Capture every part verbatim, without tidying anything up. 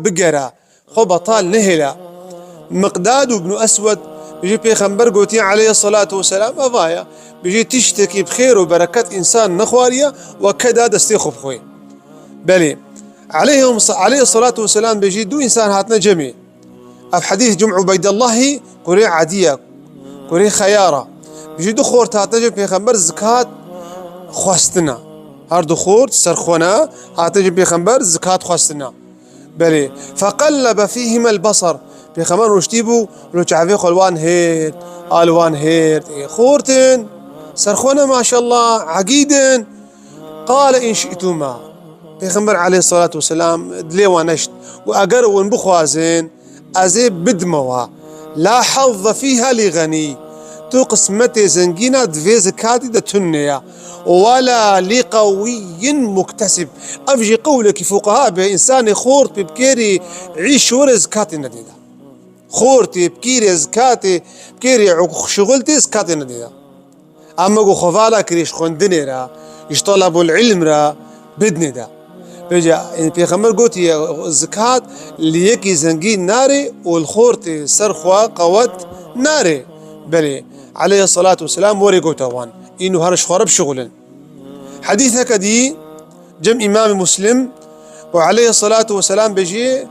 bigere, xwe betal nehêle. Miqdad ibn Eswed bijî Pêxember gotiye aleyhissalatu vesselam, eva ye, bijî tiştekî bi xêr û bereket însan nexwariye, we keda destê xwe bixwe. Belê. Aleyhim-, aleyhissalatu vesselam bijî du însan hatine cemê. Ev hedîs cem Ubeydellahî kurê Edî ye, kurê Xeyara. Bijî du xort hatine cem Pêxember zikat xwestine. Her du xort serxwene hatine cem Pêxember zikat xwestine. Belê. Feqellebe fîhimel basar. Pêxember rûştî bû, lo çavê xwe li wan hêrt, a li wan hêrt. Ê, xort in, serxwe ne maşallah, egîd in. Qale in şi'tuma. Pêxember aleyhissalatu vesselam dilê wan neşt. Û eger hûn bixwazin, ez ê bidime wa. La hazze fîha li genî. Tu qismetê zengîna di vê zikatî de tune ye. Wala li qewiyyin muktesib. Ev jî qewlekî fuqeha be, însanê xort pê bikêrî îş were zikatê nedê de. Xortê bikêrê zikatê, bikêrê şixul tê zikatê nedê de. Ama ku xwe vala kirî ji xwendinê re, ji telebul ilm re bidinê de. Vêca, e, Pêxember gotiye, zikat li yekî zengîn nare û li xortê ser xwe qewet nare. Belê, aleyhissalatu vesselam werê gote wan, înu her ji xwe re bişixulin. Hedîseke dî, cem Îmamê Muslim û aleyhissalatu vesselam bêjî,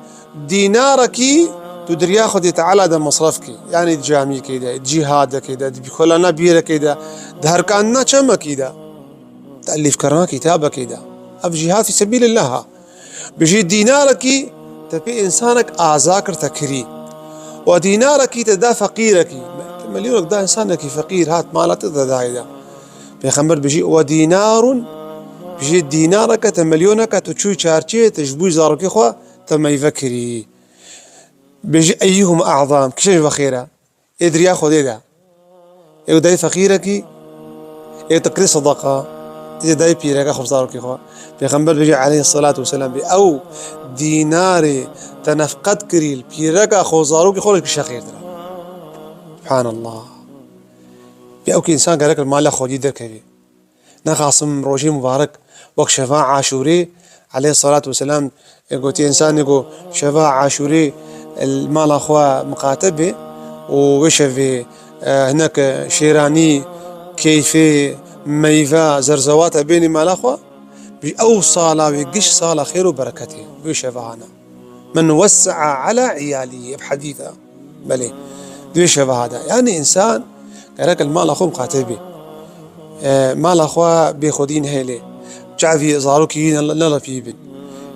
dînarekî tu di riya Xwedê Teala de mesref kî. Yanî di camîkê de, di cîhadekê de, di kolana bîrekê de, di herkandina çemekî de, di elîfkirina kitabekê de. Ev cîhad fî sebîlillah e. Bijî dînarekî te pê însanek aza kir, te kirî. Û dînarekî te da feqîrekî. Te milyonek da însanekî feqîr hat mala te de dayê de. Pêxember bijî, "We dînarun", bijî, "Dînareke te, milyoneke tu çûyî çarçiyê, te ji bo zarokê xwe te meyve kirî." Bijî, "Eyyuhum a'zam", kişe ji we xêr e? Ê di riya Xwedê de. Ê dayê feqîrekî, ê te kirî sedeqa, ê dayê pîreka xwe zarokê xwe. Pêxember bijî aleyhissalatu vesselam bê, ew dînarê te nefqet kirî li pîreka xwe zarokê xwe li kişe xêrtir e. Subhanallah. Vê ew ki însan gerek li mala xwedî derkevî. Nexasim rojê mubarek wek şeva Aşûrê, aleyhissalatu vesselam, e, gotiye, însanê ku şeva Aşûrê, e, li mala xwe miqate bê û wê şevê, e, hinek şêranî, keyfê, meyve, zerzewata bênî mala xwe, bi ew sala wê giş sala xêr û bereketê wê şeva hane. Men wessa'a ala iyalî, ev hedîs e. Belê. Di vê şeva de. Yanî însan gerek li mala xwe miqate bê. E, mala xwe bê xwedî nehêlê. Çavî zarokî wî ne, ne lepî bin.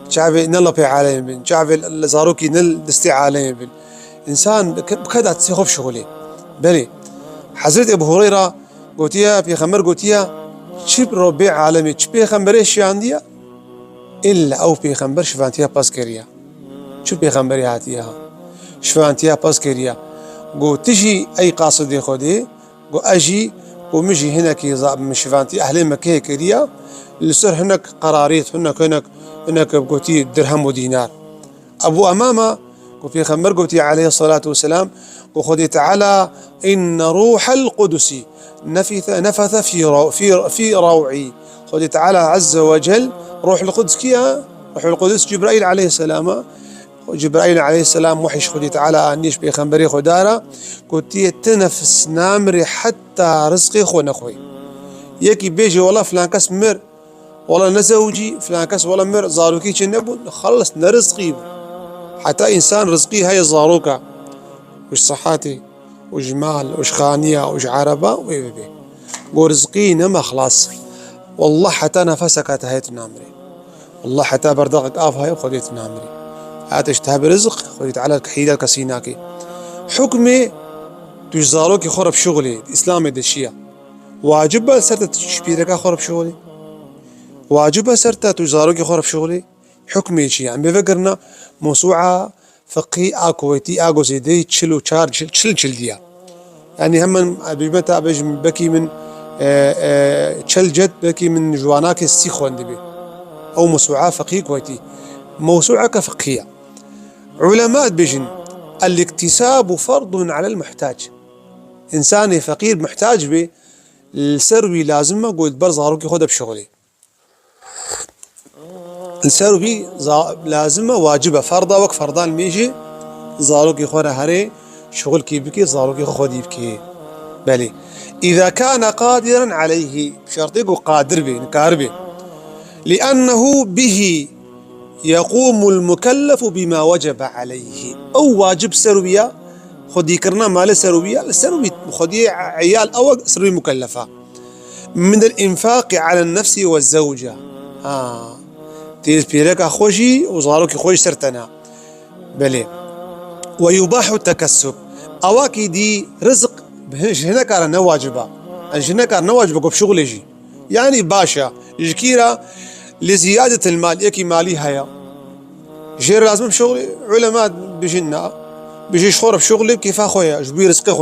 Çavê ne lepê alem bin. Çavê li zarokî ne li destê alem bin. Însan bi ke-, bi keda destê xwe bişixulê. Belê. Hezret Ebu Hureyra gotiye, Pêxember gotiye, çi bi Rabbê alemê, çi pêxemberê şiyandiye, illa ew pêxember şivantiya pez kiriye. Çi pêxemberê hatiye ha? Şivantiya pez kiriye. Got, tu jî ey qasidê Xwedê, got, ez jî, got, min jî hinekî za-, min şivantî ehlê Mekkeyê kiriye, li ser hinek qerarît, hinek, hinek, hinek gotî dirhem û dînar. Ebu Emama, ku Pêxember gotiye aleyhissalatu vesselam, ku Xwedê Teala, "Inne ruhel qudusi nefise, nefese fî raw-, fî, fî raw'î." Xwedê Teala Azze ve Cel, Ruhul Quds kî ye? Ruhul Quds Cibraîl aleyhisselam e. Cibraîl aleyhisselam wehy ji Xwedê Teala anî ji Pêxemberê Xwedara, gotiye, "Ti nefs namire heta rizqê xwe nexwe." Yekî bêje, "Wela filan kes mir." Wela nezewicî, filan kes wela mir, zarokî çi nebû, xelas ne rizqî bû. Heta însan rizqî heye zaroka, û ji sehatê, û ji mal, û ji xaniya, û ji ereba wê bibe. Got rizqî nema xelas. Wallah heta nefeseka te heye tu namirî. Wallah heta berdaqek av heye Xwedê tu namirî. Heta ji te hebe rizq, Xwedê Teala hîla kesî nake. Hukmê tu ji zarokê xwe re bişuxulî, Îslamê de çi ye? Wacib e ser te tu ji pîreka xwe re bişuxulî? Wacib e ser te tu zarokê xwe re bişuxulî? Hukmê çi ye? Em bê vekirina mewsûa fiqhî a Kuweytî a ku zêdeyî çil û çar cil-, çil cildî ye. Yanî hemen bêjme te bêjim, belkî min, e, e, çil cild, belkî min ji wanakê sî xwendibe. Ew mewsûa fiqhî Kuweytî. Mewsûeke fiqhî ye. Ulema dibêjin, "El-iktisabu ferdun alel muhtac." Însanê feqîr muhtac be, li ser wî lazim e ku li ber zarokê xwe de bişuxulê. Ser wî za-, lazim e, wacib e, ferda wek ferdan mê jî zarokê xwe re herê, şixulkî bike, zarokê xwe xwedî bike. Belê. Îza kana qadiran aleyhi, şertê ku qadir be, nikar be. Li'ennehu bihi yeqûmul mukellefu bima wecebe aleyhi. Ew wacib ser wî ya, xwedîkirina malê ser wî ya, li ser wî xwediyê eyal ew e ser wî mukellefa. Min el-infaqi alen nefsi ve zewce. Ha. Tê pîreka xwe jî û zarokê xwe jî ser tena. Belê. Ve yubahu tekessub. Awakî dî rizq bi hin-, ji hinekara ne wacib e. Ji hinekar ne wacib e ku bişuxulê jî. Yani baş e. Ji kî re? Li ziyadetil mal, yekî malî heye. Jê re lazim bişuxulê, ulema bijin na. Bijî ji xwe re bişuxulê, kêfa xwe ye. Ji bo rizqê xwe.